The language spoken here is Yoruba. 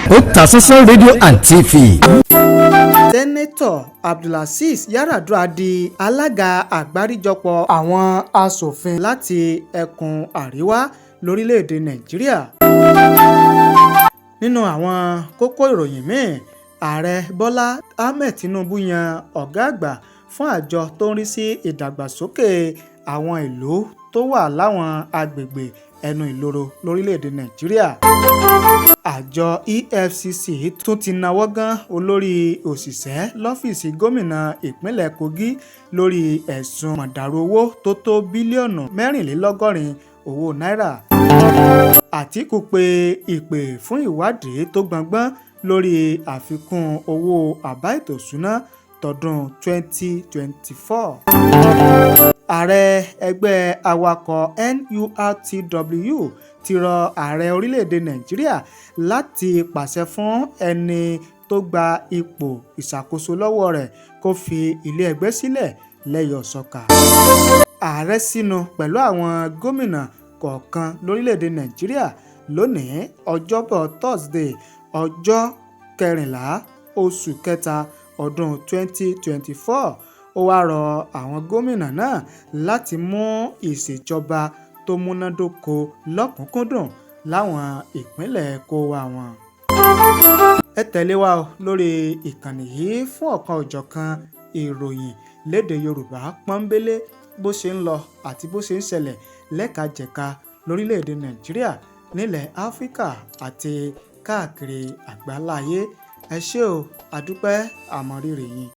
Otasansan rédíò and TV. Senator Abdulazeez Yaradua di alága àgbáríjọpọ̀ àwọn asòfin láti ẹkùn àríwá lórílẹ̀‐èdè Nàìjíríà. Nínú àwọn kókó ìròyìn míì, Ààrẹ Bọ́lá Ahmed Tinubu yan ọ̀gá àgbà fún àjọ tó ń rí sí ìdàgbàsókè àwọn ìlú tó wà láwọn agbègbè ẹnu ìloro lórílẹ̀‐èdè Nàìjíríà. Àjọ EFCC tún ti náwó gan olórí òṣìṣẹ́ lọ́fíìsì gómìnà ìpínlẹ̀ Kogi lórí ẹ̀sùn mọ̀dàrú owó tó tó bílíọ̀nù 84 owó náírà. Àtìkù pe ìpè fún ìwádìí tó gbọngbọ́n lórí àfikún owó àbá ètò ìṣúná tọdún 2024. Ààrẹ ẹgbẹ́ awakọ̀ NURTW ti rọ ààrẹ orílẹ̀-èdè Nàìjíríà láti pàṣẹ fún ẹni tó gba ipò ìṣàkóso lọ́wọ́ rẹ̀ kó fi ilé ẹgbẹ́ sílẹ̀ lẹ́yẹ-ò-sọkà. Ààrẹ sínú pẹ̀lú àwọn gómìnà kọ̀ọ̀kan lórílẹ̀-èdè Nàìjíríà lónìí, Ọjọ́bọ̀ tọ́sídẹ̀ẹ́, ọjọ́ 14 oṣù kẹta ọdún 2024. Ó wáá rọ àwọn gómìnà náà láti mú ìṣèjọba tó múná-dóko lọ́kùn-ún-kúndùn láwọn ìpínlẹ̀ kóówá wọn. Ẹ tẹ̀lé wa lórí ìkànnì yìí fún ọ̀kan-ò-jọ̀kan ìròyìn lédè Yorùbá pọ́nńbélé, bó ṣe ń lọ àti bó ṣe ń ṣẹlẹ̀ lẹ́ka-jẹ̀ka lórílẹ̀-èdè Nàìjíríà, nílẹ̀ Áfíríkà àti káàkiri àgbáláyé. Ẹ ṣé o, a dúpẹ́, a mọrírì yín.